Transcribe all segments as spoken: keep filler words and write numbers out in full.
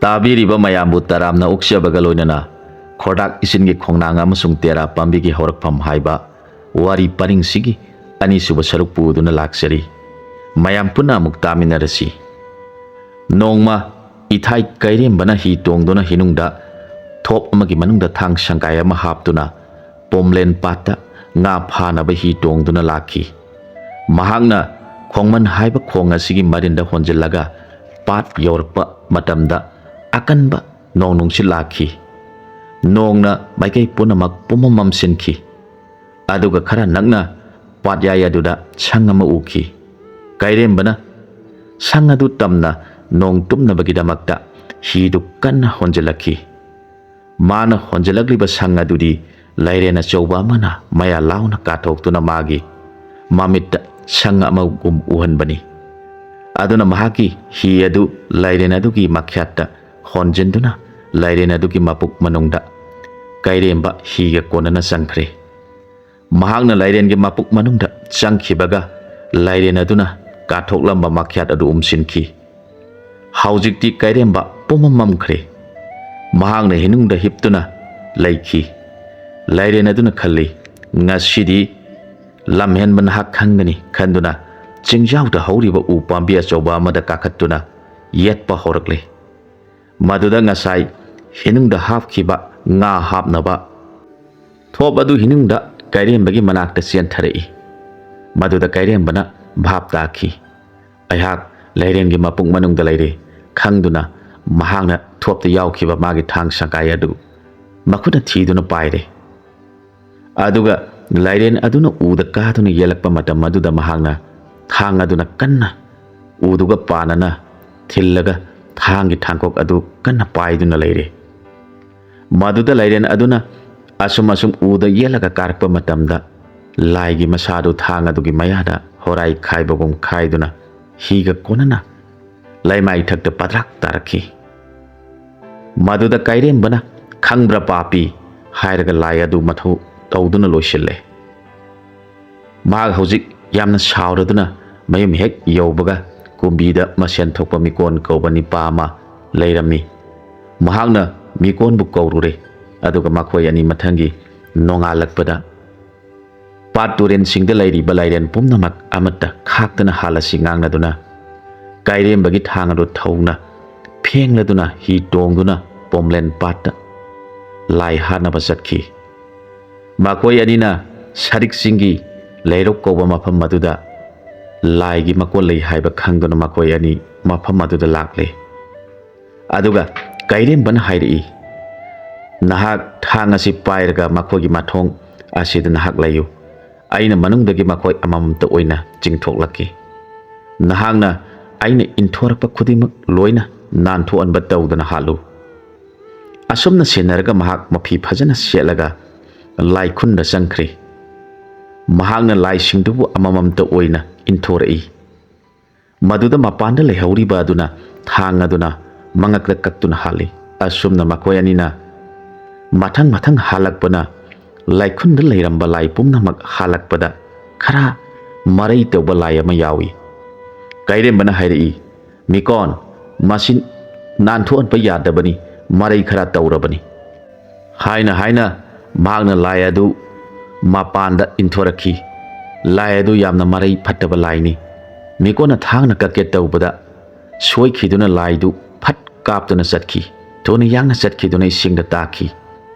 ꯇꯥꯕꯤꯔꯤꯕ ꯃꯌꯥꯝꯕꯨ ꯇꯔꯥꯝꯅ ꯑꯣꯛꯆꯕꯒ ꯂꯣꯏꯅꯅ ꯈꯣꯔꯗꯥꯛ ꯏꯆꯤꯟꯒꯤ ꯈꯣꯡꯅꯥꯡ ꯑꯃꯁꯨꯡ ꯇꯦꯔꯥ ꯄꯥꯝꯕꯤꯒꯤ ꯍꯧꯔꯛꯐꯝ ꯍꯥꯏꯕ ꯋꯥꯔꯤ ꯄꯔꯤꯡꯁꯤꯒꯤ ꯑꯅꯤꯁꯨꯕ ꯁꯔꯨꯛ ꯄꯨꯗꯨꯅ ꯂꯥꯛꯆꯔꯤ꯫ ꯃꯌꯥꯝ ꯄꯨꯟꯅ ꯑꯃꯨꯛ ꯇꯥꯃꯤꯟꯅꯔꯁꯤ꯫ ꯅꯣꯡꯃ ꯏꯊꯥꯏ ꯀꯩꯔꯦꯝꯕꯅ ꯍꯤ ꯇꯣꯡꯗꯨꯅ ꯍꯤꯅꯨꯡꯗ ꯊꯣꯞ ꯑꯃꯒꯤ ꯃꯅꯨꯡꯗ ꯊꯥꯡ ꯁꯪꯒꯥꯏ ꯑꯃ ꯍꯥꯞꯇꯨꯅ ꯄꯣꯝꯂꯦꯟ ꯄꯥꯠꯇ ꯉꯥ ꯐꯥꯅꯕ ꯍꯤ ꯇꯣꯡꯗꯨꯅ ꯂꯥꯛꯈꯤ꯫ ꯃꯍꯥꯛꯅ ꯈꯣꯡꯃꯟ ꯍꯥꯏꯕ ꯈꯣꯡ ꯑꯁꯤꯒꯤ ꯃꯔꯤꯟꯗ ꯍꯣꯟꯖꯤꯜꯂꯒ ꯄꯥꯠ ꯌꯧꯔꯛꯄ ꯃꯇꯝꯗ ꯑꯀꯟꯕ ꯅꯣꯡ ꯅꯨꯡꯁꯤꯠ ꯂꯥꯛꯈꯤ꯫ ꯅꯣꯡꯅ ꯃꯥꯏꯀꯩ ꯄꯨꯝꯅꯃꯛ ꯄꯨꯝꯃꯝ ꯃꯝꯁꯤꯟꯈꯤ꯫ ꯑꯗꯨꯒ ꯈꯔ ꯅꯛꯅ ꯄꯥꯠꯌꯥꯏ ꯑꯗꯨꯗ ꯁꯪ ꯑꯃ ꯎꯈꯤ꯫ ꯀꯩꯔꯦꯝꯕꯅ ꯁꯪ ꯑꯗꯨ ꯇꯝꯅ ꯅꯣꯡ ꯇꯨꯝꯅꯕꯒꯤꯗꯃꯛꯇ ꯍꯤꯗꯨ ꯀꯟꯅ ꯍꯣꯟꯖꯤꯜꯂꯛꯈꯤ꯫ ꯃꯥꯅ ꯍꯣꯟꯖꯤꯜꯂꯛꯂꯤꯕ ꯁꯪ ꯑꯗꯨꯗꯤ ꯂꯥꯏꯔꯦꯟ ꯑꯆꯧꯕ ꯑꯃꯅ ꯃꯌꯥ ꯂꯥꯎꯅ ꯀꯥꯊꯣꯛꯇꯨꯅ ꯃꯥꯒꯤ ꯃꯃꯤꯠꯇ ꯁꯪ ꯑꯃꯒꯨꯝ ꯎꯍꯟꯕꯅꯤ꯫ ꯑꯗꯨꯅ ꯃꯍꯥꯛꯀꯤ ꯍꯤ ꯑꯗꯨ ꯂꯥꯏꯔꯦꯟ ꯑꯗꯨꯒꯤ ꯃꯈ꯭ꯌꯥꯠꯇ ꯍꯣꯟꯖꯤꯟꯗꯨꯅ ꯂꯥꯏꯔꯦꯟ ꯑꯗꯨꯒꯤ ꯃꯄꯨꯛ ꯃꯅꯨꯡꯗ ꯀꯩꯔꯦꯝꯕ ꯍꯤꯒ ꯀꯣꯟꯅꯅ ꯆꯪꯈ꯭ꯔꯦ꯫ ꯃꯍꯥꯛꯅ ꯂꯥꯏꯔꯦꯟꯒꯤ ꯃꯄꯨꯛ ꯃꯅꯨꯡꯗ ꯆꯪꯈꯤꯕꯒ ꯂꯥꯏꯔꯦꯟ ꯑꯗꯨꯅ ꯀꯥꯊꯣꯛꯂꯝꯕ ꯃꯈ꯭ꯌꯥꯠ ꯑꯗꯨ ꯎꯝꯁꯤꯟꯈꯤ꯫ ꯍꯧꯖꯤꯛꯇꯤ ꯀꯩꯔꯦꯝꯕ ꯄꯨꯝꯃꯝ ꯃꯝꯈ꯭ꯔꯦ꯫ ꯃꯍꯥꯛꯅ ꯍꯤꯅꯨꯡꯗ ꯍꯤꯞꯇꯨꯅ ꯂꯩꯈꯤ꯫ ꯂꯥꯏꯔꯦꯟ ꯑꯗꯨꯅ ꯈꯜꯂꯤ, "ꯉꯁꯤꯗꯤ ꯂꯝꯍꯦꯟꯕ ꯅꯍꯥꯛ ꯈꯪꯒꯅꯤ" ꯈꯟꯗꯨꯅ ꯆꯤꯡꯖꯥꯎꯗ ꯍꯧꯔꯤꯕ ꯎ ꯄꯥꯝꯕꯤ ꯑꯆꯧꯕ ꯑꯃꯗ ꯀꯥꯈꯠꯇꯨꯅ ꯌꯦꯠꯄ ꯍꯧꯔꯛꯂꯦ꯫ ꯃꯗꯨꯗ ꯉꯁꯥꯏ ꯍꯤꯅꯨꯡꯗ ꯍꯥꯞꯈꯤꯕ ꯉꯥ ꯍꯥꯞꯅꯕ ꯊꯣꯞ ꯑꯗꯨ ꯍꯤꯅꯨꯡꯗ ꯀꯩꯔꯦꯝꯕꯒꯤ ꯃꯅꯥꯛꯇ ꯆꯦꯟꯊꯔꯛꯏ꯫ ꯃꯗꯨꯗ ꯀꯩꯔꯦꯝꯕꯅ ꯚꯥꯞ ꯇꯥꯈꯤ꯫ "ꯑꯩꯍꯥꯛ ꯂꯥꯏꯔꯦꯟꯒꯤ ꯃꯄꯨꯛ ꯃꯅꯨꯡꯗ ꯂꯩꯔꯦ" ꯈꯪꯗꯨꯅ ꯃꯍꯥꯛꯅ ꯊꯣꯞꯇ ꯌꯥꯎꯈꯤꯕ ꯃꯥꯒꯤ ꯊꯥꯡ ꯁꯪꯀꯥꯏ ꯑꯗꯨ ꯃꯈꯨꯠꯅ ꯊꯤꯗꯨꯅ ꯄꯥꯏꯔꯦ꯫ ꯑꯗꯨꯒ ꯂꯥꯏꯔꯦꯟ ꯑꯗꯨꯅ ꯎꯗ ꯀꯥꯗꯨꯅ ꯌꯦꯜꯂꯛꯄ ꯃꯇꯝ ꯑꯗꯨꯗ ꯃꯍꯥꯛꯅ ꯊꯥꯡ ꯑꯗꯨꯅ ꯀꯟꯅ ꯎꯗꯨꯒ ꯄꯥꯟꯅꯅ ꯊꯤꯜꯂꯒ ꯊꯥꯡꯒꯤ ꯊꯥꯡꯀꯣꯛ ꯑꯗꯨ ꯀꯟꯅ ꯄꯥꯏꯗꯨꯅ ꯂꯩꯔꯦ꯫ ꯃꯗꯨꯗ ꯂꯥꯏꯔꯦꯟ ꯑꯗꯨꯅ ꯑꯁꯨꯝ ꯑꯁꯨꯝ ꯎꯗ ꯌꯦꯜꯂꯒ ꯀꯥꯔꯛꯄ ꯃꯇꯝꯗ ꯂꯥꯏꯒꯤ ꯃꯁꯥꯗꯨ ꯊꯥꯡ ꯑꯗꯨꯒꯤ ꯃꯌꯥꯗ ꯍꯣꯔꯥꯏ ꯈꯥꯏꯕꯒꯨꯝ ꯈꯥꯏꯗꯨꯅ ꯍꯤꯒ ꯀꯣꯟꯅꯅ ꯂꯩꯃꯥꯏꯊꯛꯇ ꯄꯗ꯭ꯔꯥꯛ ꯇꯥꯔꯛꯈꯤ꯫ ꯃꯗꯨꯗ ꯀꯩꯔꯦꯝꯕꯅ "ꯈꯪꯕ꯭ꯔꯥ ꯄꯥꯄꯤ?" ꯍꯥꯏꯔꯒ ꯂꯥꯏ ꯑꯗꯨ ꯃꯊꯧ ꯇꯧꯗꯨꯅ ꯂꯣꯏꯁꯤꯜꯂꯦ꯫ ꯃꯍꯥꯛ ꯍꯧꯖꯤꯛ ꯌꯥꯝꯅ ꯁꯥꯎꯔꯗꯨꯅ ꯃꯌꯨꯝ ꯍꯦꯛ ꯌꯧꯕꯒ ꯀꯨꯝꯕꯤꯗ ꯃꯁꯦꯟ ꯊꯣꯛꯄ ꯃꯤꯀꯣꯟ ꯀꯧꯕ ꯅꯤꯄꯥ ꯑꯃ ꯂꯩꯔꯝꯃꯤ꯫ ꯃꯍꯥꯛꯅ ꯃꯤꯀꯣꯟꯕꯨ ꯀꯧꯔꯨꯔꯦ, ꯑꯗꯨꯒ ꯃꯈꯣꯏ ꯑꯅꯤ ꯃꯊꯪꯒꯤ ꯅꯣꯡꯉꯥꯜꯂꯛꯄꯗ ꯄꯥꯠ ꯇꯨꯔꯦꯟꯁꯤꯡꯗ ꯂꯩꯔꯤꯕ ꯂꯥꯏꯔꯦꯟ ꯄꯨꯝꯅꯃꯛ ꯑꯃꯠꯇ ꯈꯥꯛꯇꯅ ꯍꯥꯠꯂꯁꯤ ꯉꯥꯡꯅꯗꯨꯅ ꯀꯥꯏꯔꯦꯝꯕꯒꯤ ꯊꯥꯡ ꯑꯗꯨ ꯊꯧꯅ ꯐꯦꯡꯂꯗꯨꯅ ꯍꯤ ꯇꯣꯡꯗꯨꯅ ꯄꯣꯝꯂꯦꯟ ꯄꯥꯠꯇ ꯂꯥꯏ ꯍꯥꯠꯅꯕ ꯆꯠꯈꯤ꯫ ꯃꯈꯣꯏ ꯑꯅꯤꯅ ꯁꯔꯤꯛꯁꯤꯡꯒꯤ ꯂꯩꯔꯧ ꯀꯧꯕ ꯃꯐꯝ ꯑꯗꯨꯗ ꯂꯥꯏꯒꯤ ꯃꯀꯣꯜ ꯂꯩ ꯍꯥꯏꯕ ꯈꯪꯗꯨꯅ ꯃꯈꯣꯏ ꯑꯅꯤ ꯃꯐꯝ ꯑꯗꯨꯗ ꯂꯥꯛꯂꯦ꯫ ꯑꯗꯨꯒ ꯀꯩꯔꯦꯝꯕꯅ ꯍꯥꯏꯔꯛꯏ, "ꯅꯍꯥꯛ ꯊꯥꯡ ꯑꯁꯤ ꯄꯥꯏꯔꯒ ꯃꯈꯣꯏꯒꯤ ꯃꯊꯣꯡ ꯑꯁꯤꯗ ꯅꯍꯥꯛ ꯂꯩꯌꯨ꯫ ꯑꯩꯅ ꯃꯅꯨꯡꯗꯒꯤ ꯃꯈꯣꯏ ꯑꯃꯃꯝꯇ ꯑꯣꯏꯅ ꯆꯤꯡꯊꯣꯛꯂꯛꯀꯦ꯫ ꯅꯍꯥꯛꯅ ꯑꯩꯅ ꯏꯟꯊꯣꯔꯛꯄ ꯈꯨꯗꯤꯡꯃꯛ ꯂꯣꯏꯅ ꯅꯥꯟꯊꯣꯛꯍꯟꯕ ꯇꯧꯗꯅ ꯍꯥꯠꯂꯨ꯫" ꯑꯁꯨꯝꯅ ꯁꯦꯟꯅꯔꯒ ꯃꯍꯥꯛ ꯃꯐꯤ ꯐꯖꯅ ꯁꯦꯠꯂꯒ ꯂꯥꯏꯈꯨꯟꯗ ꯆꯪꯈ꯭ꯔꯦ꯫ ꯃꯍꯥꯛꯅ ꯂꯥꯏꯁꯤꯡꯗꯨꯕꯨ ꯑꯃꯃꯝꯇ ꯑꯣꯏꯅ ꯏꯟꯊꯣꯔꯛꯏ꯫ ꯃꯗꯨꯗ ꯃꯄꯥꯟꯗ ꯂꯩꯍꯧꯔꯤꯕ ꯑꯗꯨꯅ ꯊꯥꯡ ꯑꯗꯨꯅ ꯃꯉꯛꯇ ꯀꯛꯇꯨꯅ ꯍꯥꯠꯂꯤ꯫ ꯑꯁꯨꯝꯅ ꯃꯈꯣꯏ ꯑꯅꯤꯅ ꯃꯊꯪ ꯃꯊꯪ ꯍꯥꯜꯂꯛꯄꯅ ꯂꯥꯏꯈꯨꯟꯗ ꯂꯩꯔꯝꯕ ꯂꯥꯏ ꯄꯨꯝꯅꯃꯛ ꯍꯥꯜꯂꯛꯄꯗ ꯈꯔ ꯃꯔꯩ ꯇꯧꯕ ꯂꯥꯏ ꯑꯃ ꯌꯥꯎꯏ꯫ ꯀꯩꯔꯦꯝꯕꯅ ꯍꯥꯏꯔꯛꯏ, "ꯃꯤꯀꯣꯟ, ꯃꯁꯤ ꯅꯥꯟꯊꯣꯛꯍꯟꯕ ꯌꯥꯗꯕꯅꯤ, ꯃꯔꯩ ꯈꯔ ꯇꯧꯔꯕꯅꯤ" ꯍꯥꯏꯅ ꯍꯥꯏꯅ ꯃꯍꯥꯛꯅ ꯂꯥꯏ ꯑꯗꯨ ꯃꯄꯥꯟꯗ ꯏꯟꯊꯣꯔꯛꯈꯤ꯫ ꯂꯥꯏ ꯑꯗꯨ ꯌꯥꯝꯅ ꯃꯔꯩ ꯐꯠꯇꯕ ꯂꯥꯏꯅꯤ꯫ ꯃꯤꯀꯣꯟꯅ ꯊꯥꯡꯅ ꯀꯛꯀꯦ ꯇꯧꯕꯗ ꯁꯣꯏꯈꯤꯗꯨꯅ ꯂꯥꯏꯗꯨ ꯐꯠ ꯀꯥꯞꯇꯨꯅ ꯆꯠꯈꯤ꯫ ꯊꯨꯅ ꯌꯥꯡꯅ ꯆꯠꯈꯤꯗꯨꯅ ꯏꯁꯤꯡꯗ ꯇꯥꯈꯤ꯫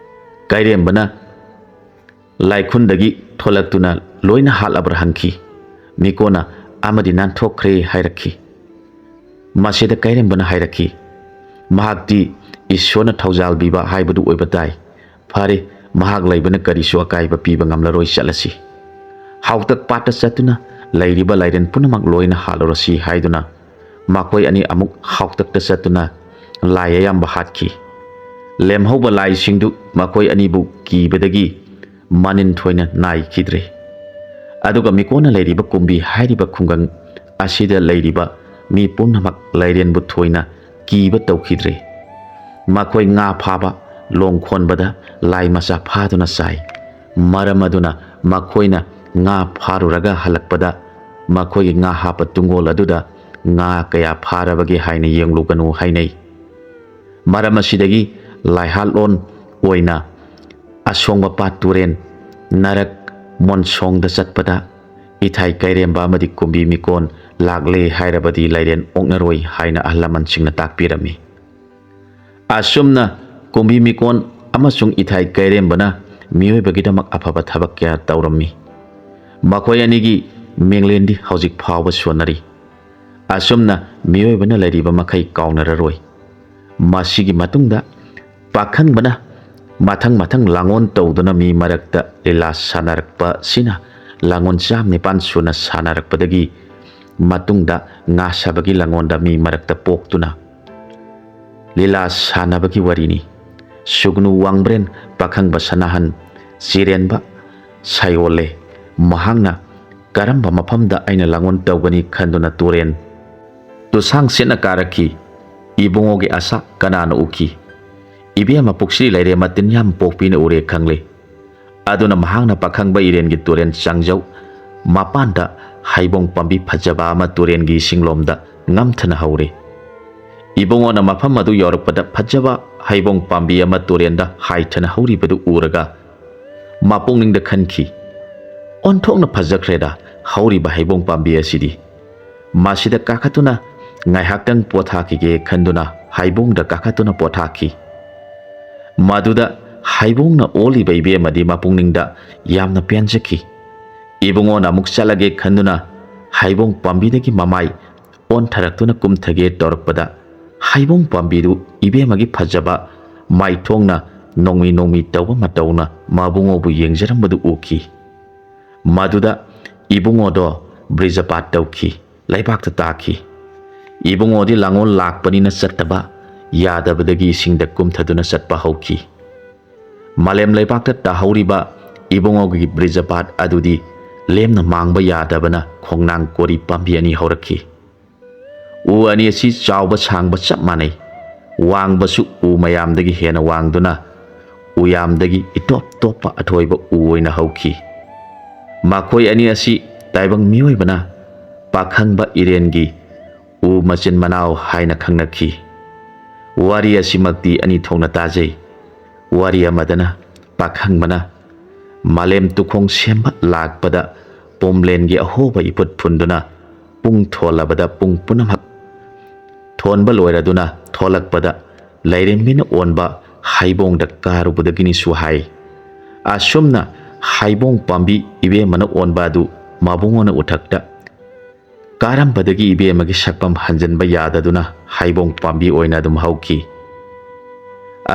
ꯀꯩꯔꯦꯝꯕꯅ ꯂꯥꯏꯈꯨꯟꯗꯒꯤ ꯊꯣꯛꯂꯛꯇꯨꯅ ꯂꯣꯏꯅ ꯍꯥꯠꯂꯕ꯭ꯔꯥ ꯍꯪꯈꯤ꯫ ꯃꯤꯀꯣꯟꯅ "ꯑꯃꯗꯤ ꯅꯥꯟꯊꯣꯛꯈ꯭ꯔꯦ" ꯍꯥꯏꯔꯛꯈꯤ꯫ ꯃꯁꯤꯗ ꯀꯩꯔꯦꯝꯕꯅ ꯍꯥꯏꯔꯛꯈꯤ, "ꯃꯍꯥꯛꯇꯤ ꯏꯁꯣꯔꯅ ꯊꯧꯖꯥꯜ ꯄꯤꯕ ꯍꯥꯏꯕꯗꯨ ꯑꯣꯏꯕ ꯇꯥꯏ꯫ ꯐꯔꯦ, ꯃꯍꯥꯛ ꯂꯩꯕꯅ ꯀꯔꯤꯁꯨ ꯑꯀꯥꯏꯕ ꯄꯤꯕ ꯉꯝꯂꯔꯣꯏ, ꯆꯠꯂꯁꯤ꯫ ꯍꯥꯎꯇꯛ ꯄꯥꯠꯇ ꯆꯠꯇꯨꯅ ꯂꯩꯔꯤꯕ ꯂꯥꯏꯔꯦꯟ ꯄꯨꯝꯅꯃꯛ ꯂꯣꯏꯅ ꯍꯥꯠꯂꯨꯔꯁꯤ" ꯍꯥꯏꯗꯨꯅ ꯃꯈꯣꯏ ꯑꯅꯤ ꯑꯃꯨꯛ ꯍꯥꯎꯇꯛꯇ ꯆꯠꯇꯨꯅ ꯂꯥꯏ ꯑꯌꯥꯝꯕ ꯍꯥꯠꯈꯤ꯫ ꯂꯦꯝꯍꯧꯕ ꯂꯥꯏꯁꯤꯡꯗꯨ ꯃꯈꯣꯏ ꯑꯅꯤꯕꯨ ꯀꯤꯕꯗꯒꯤ ꯃꯅꯤꯟ ꯊꯣꯏꯅ ꯅꯥꯏꯈꯤꯗ꯭ꯔꯦ꯫ ꯑꯗꯨꯒ ꯃꯤꯀꯣꯟꯅ ꯂꯩꯔꯤꯕ ꯀꯨꯝꯕꯤ ꯍꯥꯏꯔꯤꯕ ꯈꯨꯡꯒꯪ ꯑꯁꯤꯗ ꯂꯩꯔꯤꯕ ꯃꯤ ꯄꯨꯝꯅꯃꯛ ꯂꯥꯏꯔꯦꯟꯕꯨ ꯊꯣꯏꯅ ꯀꯤꯕ ꯇꯧꯈꯤꯗ꯭ꯔꯦ꯫ ꯃꯈꯣꯏ ꯉꯥ ꯐꯥꯕ ꯂꯣꯡ ꯈꯣꯟꯕꯗ ꯂꯥꯏ ꯃꯆꯥ ꯐꯥꯗꯨꯅ ꯆꯥꯏ꯫ ꯃꯔꯝ ꯑꯗꯨꯅ ꯃꯈꯣꯏꯅ ꯉꯥ ꯐꯥꯔꯨꯔꯒ ꯍꯜꯂꯛꯄꯗ ꯃꯈꯣꯏꯒꯤ ꯉꯥ ꯍꯥꯞꯄ ꯇꯨꯡꯒꯣꯜ ꯑꯗꯨꯗ ꯉꯥ ꯀꯌꯥ ꯐꯥꯔꯕꯒꯦ ꯍꯥꯏꯅ ꯌꯦꯡꯂꯨꯒꯅꯨ ꯍꯥꯏꯅꯩ꯫ ꯃꯔꯝ ꯑꯁꯤꯗꯒꯤ ꯂꯥꯏꯍꯥꯠꯂꯣꯟ ꯑꯣꯏꯅ ꯑꯁꯣꯡꯕ ꯄꯥꯠ ꯇꯨꯔꯦꯟ ꯅꯔꯛ ꯃꯣꯟꯁꯣꯡꯗ ꯆꯠꯄꯗ ꯏꯊꯥꯏ ꯀꯩꯔꯦꯝꯕ ꯑꯃꯗꯤ ꯀꯨꯝꯕꯤ ꯃꯤꯀꯣꯟ ꯂꯥꯛꯂꯦ ꯍꯥꯏꯔꯕꯗꯤ ꯂꯥꯏꯔꯦꯟ ꯑꯣꯛꯅꯔꯣꯏ ꯍꯥꯏꯅ ꯑꯍꯜ ꯂꯃꯟꯁꯤꯡꯅ ꯇꯥꯛꯄꯤꯔꯝꯃꯤ꯫ ꯑꯁꯨꯝꯅ ꯀꯨꯝꯕꯤ ꯃꯤꯀꯣꯟ ꯑꯃꯁꯨꯡ ꯏꯊꯥꯏ ꯀꯩꯔꯦꯝꯕꯅ ꯃꯤꯑꯣꯏꯕꯒꯤꯗꯃꯛ ꯑꯐꯕ ꯊꯕꯛ ꯀꯌꯥ ꯇꯧꯔꯝꯃꯤ꯫ ꯃꯈꯣꯏ ꯑꯅꯤꯒꯤ ꯃꯤꯡꯂꯦꯟꯗꯤ ꯍꯧꯖꯤꯛ ꯐꯥꯎꯕ ꯁꯣꯟꯅꯔꯤ꯫ ꯑꯁꯨꯝꯅ ꯃꯤꯑꯣꯏꯕꯅ ꯂꯩꯔꯤꯕ ꯃꯈꯩ ꯀꯥꯎꯅꯔꯔꯣꯏ꯫ ꯃꯁꯤꯒꯤ ꯃꯇꯨꯡꯗ ꯄꯥꯈꯪꯕꯅ ꯃꯊꯪ ꯃꯊꯪ ꯂꯥꯡꯑꯣꯟ ꯇꯧꯗꯨꯅ ꯃꯤ ꯃꯔꯛꯇ ꯂꯤꯂꯥ ꯁꯥꯟꯅꯔꯛꯄꯁꯤꯅ ꯂꯥꯡꯑꯣꯟ ꯆꯥꯝ ꯅꯤꯄꯥꯟ ꯁꯨꯅ ꯁꯥꯟꯅꯔꯛꯄꯗꯒꯤ ꯃꯇꯨꯡꯗ ꯉꯥ ꯁꯥꯕꯒꯤ ꯂꯥꯡꯑꯣꯟꯗ ꯃꯤ ꯃꯔꯛꯇ ꯄꯣꯛꯇꯨꯅ ꯂꯤꯂꯥ ꯁꯥꯟꯅꯕꯒꯤ ꯋꯥꯔꯤꯅꯤ꯫ ꯁꯨꯒꯅꯨ ꯋꯥꯡꯕ꯭ꯔꯦꯟ, ꯄꯥꯈꯪꯕ ꯁꯅꯥꯍꯟ, ꯆꯤꯔꯦꯟꯕ ꯁꯥꯌꯣꯜꯂꯦ꯫ ꯃꯍꯥꯛꯅ ꯀꯔꯝꯕ ꯃꯐꯝꯗ ꯑꯩꯅ ꯂꯥꯡꯑꯣꯟ ꯇꯧꯒꯅꯤ ꯈꯟꯗꯨꯅ ꯇꯨꯔꯦꯟ ꯇꯨꯁꯥꯡ ꯁꯦꯠꯅ ꯀꯥꯔꯛꯈꯤ꯫ ꯏꯕꯨꯡꯉꯣꯒꯤ ꯑꯁꯥ ꯀꯅꯥꯅ ꯎꯈꯤ? ꯏꯕꯦꯝꯃ ꯄꯨꯛꯁꯤ ꯂꯩꯔꯦ, ꯃꯇꯤꯟ ꯌꯥꯝ ꯄꯣꯛꯄꯤꯅ ꯎꯔꯦ ꯈꯪꯂꯦ꯫ ꯑꯗꯨꯅ ꯃꯍꯥꯛꯅ ꯄꯥꯈꯪꯕ ꯏꯔꯦꯟꯒꯤ ꯇꯨꯔꯦꯟ ꯆꯥꯡꯖꯧ ꯃꯄꯥꯟꯗ ꯍꯩꯕꯣꯡ ꯄꯥꯝꯕꯤ ꯐꯖꯕ ꯑꯃ ꯇꯨꯔꯦꯟꯒꯤ ꯏꯁꯤꯡꯂꯣꯝꯗ ꯉꯝꯊꯅ ꯍꯧꯔꯦ꯫ ꯏꯕꯨꯡꯉꯣꯅ ꯃꯐꯝ ꯑꯗꯨ ꯌꯧꯔꯛꯄꯗ ꯐꯖꯕ ꯍꯩꯕꯣꯡ ꯄꯥꯝꯕꯤ ꯑꯃ ꯇꯨꯔꯦꯟꯗ ꯍꯥꯏꯊꯅ ꯍꯧꯔꯤꯕꯗꯨ ꯎꯔꯒ ꯃꯄꯨꯛꯅꯤꯡꯗ ꯈꯟꯈꯤ, "ꯑꯣꯟꯊꯣꯛꯅ ꯐꯖꯈ꯭ꯔꯦꯗ ꯍꯧꯔꯤꯕ ꯍꯩꯕꯣꯡ ꯄꯥꯝꯕꯤ ꯑꯁꯤꯗꯤ꯫ ꯃꯁꯤꯗ ꯀꯥꯈꯠꯇꯨꯅ ꯉꯥꯏꯍꯥꯛꯇꯪ ꯄꯣꯊꯥꯈꯤꯒꯦ" ꯈꯟꯗꯨꯅ ꯍꯩꯕꯣꯡꯗ ꯀꯥꯈꯠꯇꯨꯅ ꯄꯣꯊꯥꯈꯤ꯫ ꯃꯗꯨꯗ ꯍꯩꯕꯣꯡꯅ ꯑꯣꯜꯂꯤꯕ ꯏꯕꯦꯝꯃꯗꯤ ꯃꯄꯨꯛꯅꯤꯡꯗ ꯌꯥꯝꯅ ꯄꯦꯟꯖꯈꯤ꯫ ꯏꯕꯨꯡꯉꯣꯅ ꯑꯃꯨꯛ ꯆꯠꯂꯒꯦ ꯈꯟꯗꯨꯅ ꯍꯩꯕꯣꯡ ꯄꯥꯝꯕꯤꯗꯒꯤ ꯃꯃꯥꯏ ꯑꯣꯟꯊꯔꯛꯇꯨꯅ ꯀꯨꯝꯊꯒꯦ ꯇꯧꯔꯛꯄꯗ, ꯍꯩꯕꯣꯡ ꯄꯥꯝꯕꯤꯗꯨ ꯏꯕꯦꯝꯃꯒꯤ ꯐꯖꯕ ꯃꯥꯏꯊꯣꯡꯅ ꯅꯣꯡꯃꯤ ꯅꯣꯡꯃꯤ ꯇꯧꯕ ꯃꯇꯧꯅ ꯃꯕꯨꯡꯉꯣꯕꯨ ꯌꯦꯡꯖꯔꯝꯕꯗꯨ ꯎꯈꯤ꯫ ꯃꯗꯨꯗ ꯏꯕꯨꯡꯉꯣꯗꯣ ꯕ꯭ꯔꯤꯖꯄꯥꯠ ꯇꯧꯈꯤ, ꯂꯩꯕꯥꯛꯇ ꯇꯥꯈꯤ꯫ ꯏꯕꯨꯡꯉꯣꯗꯤ ꯂꯥꯡꯑꯣꯜ ꯂꯥꯛꯄꯅꯤꯅ ꯆꯠꯇꯕ ꯌꯥꯗꯕꯗꯒꯤ ꯏꯁꯤꯡꯗ ꯀꯨꯝꯊꯗꯨꯅ ꯆꯠꯄ ꯍꯧꯈꯤ꯫ ꯃꯥꯂꯦꯝ ꯂꯩꯕꯥꯛꯇ ꯇꯥꯍꯧꯔꯤꯕ ꯏꯕꯨꯡꯉꯣꯒꯤ ꯕ꯭ꯔꯤꯖꯄꯥꯠ ꯑꯗꯨꯗꯤ ꯂꯦꯝꯅ ꯃꯥꯡꯕ ꯌꯥꯗꯕꯅ ꯈꯣꯡꯅꯥꯡ ꯀꯣꯔꯤ ꯄꯥꯝꯕꯤ ꯑꯅꯤ ꯍꯧꯔꯛꯈꯤ꯫ ꯎ ꯑꯅꯤ ꯑꯁꯤ ꯆꯥꯎꯕ ꯁꯥꯡꯕ ꯆꯞ ꯃꯥꯟꯅꯩ꯫ ꯋꯥꯡꯕꯁꯨ ꯎ ꯃꯌꯥꯝꯗꯒꯤ ꯍꯦꯟꯅ ꯋꯥꯡꯗꯨꯅ ꯎ ꯌꯥꯝꯗꯒꯤ ꯏꯇꯣꯞ ꯇꯣꯞꯄ ꯑꯊꯣꯏꯕ ꯎ ꯑꯣꯏꯅ ꯍꯧꯈꯤ꯫ ꯃꯈꯣꯏ ꯑꯅꯤ ꯑꯁꯤ ꯇꯥꯏꯕꯪ ꯃꯤꯑꯣꯏꯕꯅ ꯄꯥꯈꯪꯕ ꯏꯔꯦꯟꯒꯤ ꯎ ꯃꯆꯤꯟ ꯃꯅꯥꯎ ꯍꯥꯏꯅ ꯈꯪꯅꯈꯤ꯫ ꯋꯥꯔꯤ ꯑꯁꯤꯃꯛꯇꯤ ꯑꯅꯤ ꯊꯣꯛꯅ ꯇꯥꯖꯩ꯫ ꯋꯥꯔꯤ ꯑꯃꯗꯅ ꯄꯥꯈꯪꯕꯅ ꯃꯥꯂꯦꯝ ꯇꯨꯈꯣꯡ ꯁꯦꯝꯕ ꯂꯥꯛꯄꯗ ꯄꯣꯝꯂꯦꯟꯒꯤ ꯑꯍꯣꯕ ꯏꯐꯨꯠ ꯐꯨꯟꯗꯨꯅ ꯄꯨꯡ ꯊꯣꯜꯂꯕꯗ ꯄꯨꯡ ꯄꯨꯝꯅꯃꯛ ꯊꯣꯟꯕ ꯂꯣꯏꯔꯗꯨꯅ ꯊꯣꯂꯛꯄꯗ ꯂꯥꯏꯔꯦꯝꯕꯤꯅ ꯑꯣꯟꯕ ꯍꯩꯕꯣꯡꯗ ꯀꯥꯔꯨꯕꯗꯒꯤꯅꯤꯁꯨ ꯍꯥꯏ꯫ ꯑꯁꯨꯝꯅ ꯍꯩꯕꯣꯡ ꯄꯥꯝꯕꯤ ꯏꯕꯦꯝꯃꯅ ꯑꯣꯟꯕ ꯑꯗꯨ ꯃꯕꯨꯡꯉꯣꯅ ꯎꯊꯛꯇ ꯀꯥꯔꯝꯕꯗꯒꯤ ꯏꯕꯦꯝꯃꯒꯤ ꯁꯛꯐꯝ ꯍꯟꯖꯤꯟꯕ ꯌꯥꯗꯗꯨꯅ ꯍꯩꯕꯣꯡ ꯄꯥꯝꯕꯤ ꯑꯣꯏꯅ ꯑꯗꯨꯝ ꯍꯧꯈꯤ꯫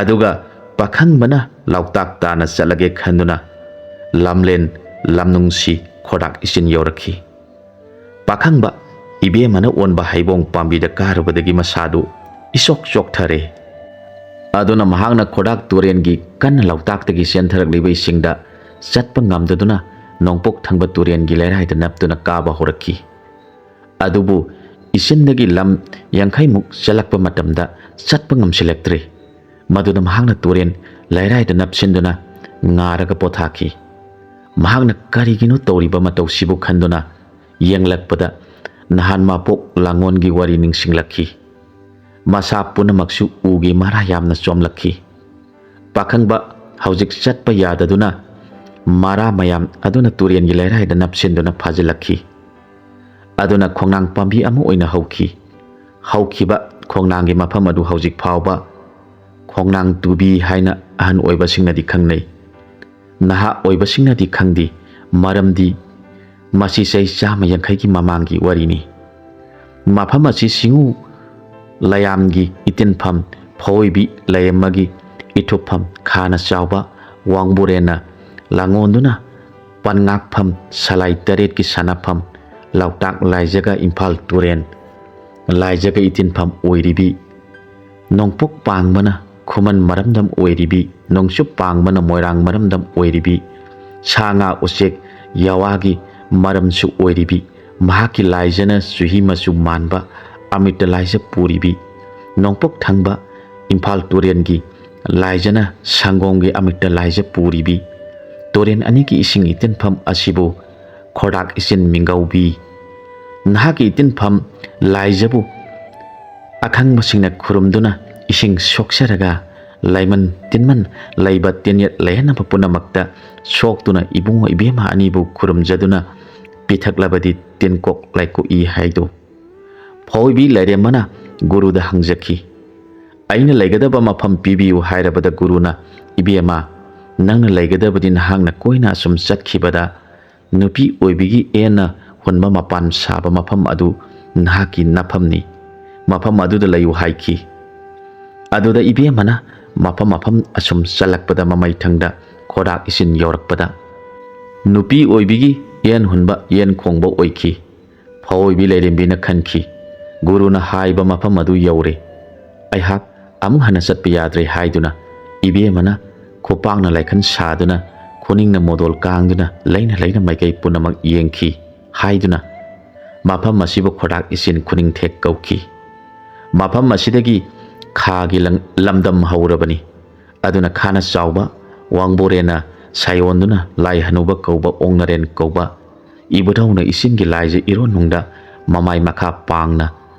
ꯑꯗꯨꯒ ꯄꯥꯈꯪꯕꯅ ꯂꯣꯛꯇꯥꯛ ꯇꯥꯅ ꯆꯠꯂꯒꯦ ꯈꯟꯗꯨꯅ ꯂꯝꯂꯦꯟ ꯂꯝꯅꯨꯡꯁꯤ ꯈꯣꯔꯥꯛ ꯏꯆꯤꯟ ꯌꯧꯔꯛꯈꯤ꯫ ꯄꯥꯈꯪꯕ ꯏꯕꯦꯝꯃꯅ ꯑꯣꯟꯕ ꯍꯩꯕꯣꯡ ꯄꯥꯝꯕꯤꯗ ꯀꯥꯔꯨꯕꯗꯒꯤ ꯃꯁꯥꯗꯨ ꯏꯆꯣꯛ ꯆꯣꯛꯊꯔꯦ꯫ ꯑꯗꯨꯅ ꯃꯍꯥꯛꯅ ꯈꯣꯔꯥꯛ ꯇꯨꯔꯦꯟꯒꯤ ꯀꯟꯅ ꯂꯣꯛꯇꯥꯛꯇꯒꯤ ꯆꯦꯟꯊꯔꯛꯂꯤꯕ ꯏꯁꯤꯡꯗ ꯆꯠꯄ ꯉꯝꯗꯗꯨꯅ ꯅꯣꯡꯄꯣꯛ ꯊꯪꯕ ꯇꯨꯔꯦꯟꯒꯤ ꯂꯩꯔꯥꯏꯗ ꯅꯞꯇꯨꯅ ꯀꯥꯕ ꯍꯧꯔꯛꯈꯤ꯫ ꯑꯗꯨꯕꯨ ꯏꯆꯤꯟꯗꯒꯤ ꯂꯝ ꯌꯥꯡꯈꯩꯃꯨꯛ ꯆꯦꯜꯂꯛꯄ ꯃꯇꯝꯗ ꯆꯠꯄ ꯉꯝꯁꯤꯜꯂꯛꯇ꯭ꯔꯦ꯫ ꯃꯗꯨꯗ ꯃꯍꯥꯛꯅ ꯇꯨꯔꯦꯟ ꯂꯩꯔꯥꯏꯗ ꯅꯞꯁꯤꯟꯗꯨꯅ ꯉꯥꯔꯒ ꯄꯣꯊꯥꯈꯤ꯫ ꯃꯍꯥꯛꯅ ꯀꯔꯤꯒꯤꯅꯣ ꯇꯧꯔꯤꯕ ꯃꯇꯧꯁꯤꯕꯨ ꯈꯟꯗꯨꯅ ꯌꯦꯡꯂꯛꯄꯗ ꯅꯍꯥꯟ ꯃꯕꯣꯛ ꯂꯥꯡꯉꯣꯟꯒꯤ ꯋꯥꯔꯤ ꯅꯤꯡꯁꯤꯡꯂꯛꯈꯤ꯫ ꯃꯁꯥ ꯄꯨꯝꯅꯃꯛꯁꯨ ꯎꯒꯤ ꯃꯔꯥ ꯌꯥꯝꯅ ꯆꯣꯝꯂꯛꯈꯤ꯫ ꯄꯥꯈꯪꯕ ꯍꯧꯖꯤꯛ ꯆꯠꯄ ꯌꯥꯗꯗꯨꯅ ꯃꯔꯥ ꯃꯌꯥꯝ ꯑꯗꯨꯅ ꯇꯨꯔꯦꯟꯒꯤ ꯂꯩꯔꯥꯏꯗ ꯅꯞꯁꯤꯟꯗꯨꯅ ꯐꯥꯖꯤꯜꯂꯛꯈꯤ꯫ ꯑꯗꯨꯅ ꯈꯣꯡꯅꯥꯡ ꯄꯥꯝꯕꯤ ꯑꯃ ꯑꯣꯏꯅ ꯍꯧꯈꯤ꯫ ꯍꯧꯈꯤꯕ ꯈꯣꯡꯅꯥꯡꯒꯤ ꯃꯐꯝ ꯑꯗꯨ ꯍꯧꯖꯤꯛ ꯐꯥꯎꯕ ꯈꯣꯡꯅꯥꯡ ꯇꯨꯕꯤ ꯍꯥꯏꯅ ꯑꯍꯟ ꯑꯣꯏꯕꯁꯤꯡꯅꯗꯤ ꯈꯪꯅꯩ꯫ ꯅꯍꯥ ꯑꯣꯏꯕꯁꯤꯡꯅꯗꯤ ꯈꯪꯗꯦ, ꯃꯔꯝꯗꯤ ꯃꯁꯤ ꯆꯍꯤ ꯆꯥꯝꯃ ꯌꯥꯡꯈꯩꯒꯤ ꯃꯃꯥꯡꯒꯤ ꯋꯥꯔꯤꯅꯤ꯫ ꯃꯐꯝ ꯑꯁꯤ ꯁꯤꯡꯉꯨ ꯂꯩꯌꯥꯝꯒꯤ ꯏꯇꯤꯟꯐꯝ, ꯐꯧꯑꯣꯏꯕꯤ ꯂꯩꯔꯝꯃꯒꯤ ꯏꯊꯨꯞꯐꯝ, ꯈꯥꯅ ꯆꯥꯎꯕ ꯋꯥꯡꯕꯨꯔꯦꯟꯅ ꯂꯥꯡꯉꯣꯟꯗꯨꯅ ꯄꯟꯉꯥꯛꯐꯝ, ꯁꯂꯥꯏ ꯇꯔꯦꯠꯀꯤ ꯁꯥꯟꯅꯐꯝ, ꯂꯣꯛꯇꯥꯛ ꯂꯥꯏꯖꯒ ꯏꯝꯐꯥꯜ ꯇꯨꯔꯦꯟ ꯂꯥꯏꯖꯒ ꯏꯇꯤꯟꯐꯝ ꯑꯣꯏꯔꯤꯕꯤ, ꯅꯣꯡꯄꯣꯛ ꯄꯥꯡꯕꯅ ꯈꯨꯃꯟ ꯃꯔꯝꯗꯝ ꯑꯣꯏꯔꯤꯕꯤ, ꯅꯣꯡꯆꯨꯞ ꯄꯥꯡꯕꯅ ꯃꯣꯏꯔꯥꯡ ꯃꯔꯝꯗꯝ ꯑꯣꯏꯔꯤꯕꯤ, ꯁꯥ ꯉꯥ ꯎꯆꯦꯛ ꯌꯥꯋꯥꯒꯤ ꯃꯔꯝꯁꯨ ꯑꯣꯏꯔꯤꯕꯤ, ꯃꯍꯥꯛꯀꯤ ꯂꯥꯏꯖꯅ ꯆꯨꯍꯤ ꯃꯆꯨ ꯃꯥꯟꯕ ꯑꯃ꯭ꯔꯤꯇ ꯂꯥꯏꯖ ꯄꯨꯔꯤꯕꯤ, ꯅꯣꯡꯄꯣꯛ ꯊꯪꯕ ꯏꯝꯐꯥꯜ ꯇꯨꯔꯦꯟꯒꯤ ꯂꯥꯏꯖꯅ ꯁꯪꯒꯣꯝꯒꯤ ꯑꯃ꯭ꯔꯤꯇ ꯂꯥꯏꯖ ꯄꯨꯔꯤꯕꯤ, ꯇꯨꯔꯦꯟ ꯑꯅꯤꯒꯤ ꯏꯁꯤꯡ ꯏꯇꯤꯟꯐꯝ ꯑꯁꯤꯕꯨ ꯈꯣꯔꯥꯛ ꯏꯆꯤꯟ ꯃꯤꯡꯒꯧꯕꯤ꯫ ꯅꯍꯥꯛꯀꯤ ꯏꯇꯤꯟꯐꯝ ꯂꯥꯏꯖꯕꯨ ꯑꯈꯪꯕꯁꯤꯡꯅ ꯈꯨꯔꯨꯝꯗꯨꯅ ꯏꯁꯤꯡ ꯁꯣꯛꯆꯔꯒ ꯂꯥꯏꯃꯟ ꯇꯤꯟꯃꯟ ꯂꯩꯕ ꯇꯤꯟꯌꯦꯠ ꯂꯩꯍꯟꯅꯕ ꯄꯨꯝꯅꯃꯛꯇ ꯁꯣꯛꯇꯨꯅ ꯏꯕꯨꯡꯉꯣ ꯏꯕꯦꯝꯃ ꯑꯅꯤꯕꯨ ꯈꯨꯔꯨꯝꯖꯗꯨꯅ ꯄꯤꯊꯛꯂꯕꯗꯤ ꯇꯤꯟꯀꯣꯛ ꯂꯥꯏꯀꯣꯛꯏ ꯍꯥꯏꯗꯣ꯫ ꯐꯥꯎꯏꯕꯤ ꯂꯥꯏꯔꯦꯝꯕꯅ ꯒꯨꯔꯨꯗ ꯍꯪꯖꯈꯤ꯫ ꯑꯩꯅ ꯂꯩꯒꯗꯕ ꯃꯐꯝ ꯄꯤꯕꯤꯌꯨ ꯍꯥꯏꯔꯕꯗ ꯒꯨꯔꯨꯅ, "ꯏꯕꯦꯝꯃ, ꯅꯪꯅ ꯂꯩꯒꯗꯕꯗꯤ ꯅꯍꯥꯛꯅ ꯀꯣꯏꯅ ꯑꯁꯨꯝ ꯆꯠꯈꯤꯕꯗ ꯅꯨꯄꯤ ꯑꯣꯏꯕꯤꯒꯤ ꯑꯦꯟꯅ ꯍꯨꯟꯕ ꯃꯄꯥꯟ ꯁꯥꯕ ꯃꯐꯝ ꯑꯗꯨ ꯅꯍꯥꯛꯀꯤ ꯅꯐꯝꯅꯤ꯫ ꯃꯐꯝ ꯑꯗꯨꯗ ꯂꯩꯌꯨ" ꯍꯥꯏꯈꯤ꯫ ꯑꯗꯨꯗ ꯏꯕꯦꯝꯃꯅ ꯃꯐꯝ ꯃꯐꯝ ꯑꯁꯨꯝ ꯆꯠꯂꯛꯄꯗ ꯃꯃꯩꯊꯪꯗ ꯈꯣꯔꯥꯛ ꯏꯆꯤꯟ ꯌꯧꯔꯛꯄꯗ ꯅꯨꯄꯤ ꯑꯣꯏꯕꯤꯒꯤ ꯌꯦꯟ ꯍꯨꯟꯕ ꯌꯦꯟ ꯈꯣꯡꯕ ꯑꯣꯏꯈꯤ꯫ ꯐꯥꯎꯏꯕꯤ ꯂꯥꯏꯔꯦꯝꯕꯤꯅ ꯈꯟꯈꯤ, "ꯒꯨꯔꯨꯅ ꯍꯥꯏꯕ ꯃꯐꯝ ꯑꯗꯨ ꯌꯧꯔꯦ꯫ ꯑꯩꯍꯥꯛ ꯑꯃꯨꯛ ꯍꯟꯅ ꯆꯠꯄ ꯌꯥꯗ꯭ꯔꯦ" ꯍꯥꯏꯗꯨꯅ ꯏꯕꯦꯝꯃꯅ ꯈꯨꯄꯥꯛꯅ ꯂꯥꯏꯈꯟ ꯁꯥꯗꯨꯅ ꯈꯨꯅꯤꯡꯅ ꯃꯣꯗꯣꯜ ꯀꯥꯡꯗꯨꯅ ꯂꯩꯅ ꯂꯩꯅ ꯃꯥꯏꯀꯩ ꯄꯨꯝꯅꯃꯛ ꯌꯦꯡꯈꯤ ꯍꯥꯏꯗꯨꯅ ꯃꯐꯝ ꯑꯁꯤꯕꯨ ꯈꯣꯔꯥꯛ ꯏꯆꯤꯟ ꯈꯨꯅꯤꯡꯊꯦꯛ ꯀꯧꯈꯤ꯫ ꯃꯐꯝ ꯑꯁꯤꯗꯒꯤ ꯈꯥꯒꯤ ꯂꯪ-, ꯂꯝꯗꯝ ꯍꯧꯔꯕꯅꯤ꯫ ꯑꯗꯨꯅ ꯈꯥꯅ ꯆꯥꯎꯕ ꯋꯥꯡꯕꯣꯔꯦꯅ ꯁꯥꯏꯑꯣꯟꯗꯨꯅ ꯂꯥꯏ ꯍꯅꯨꯕ ꯀꯧꯕ ꯑꯣꯡꯅꯔꯦꯟ ꯀꯧꯕ ꯏꯕꯨꯙꯧꯅ ꯏꯁꯤꯡꯒꯤ ꯂꯥꯏꯖ ꯏꯔꯣꯟꯅꯨꯡꯗ ꯃꯃꯥꯏ ꯃꯈꯥ ꯄꯥꯡꯅ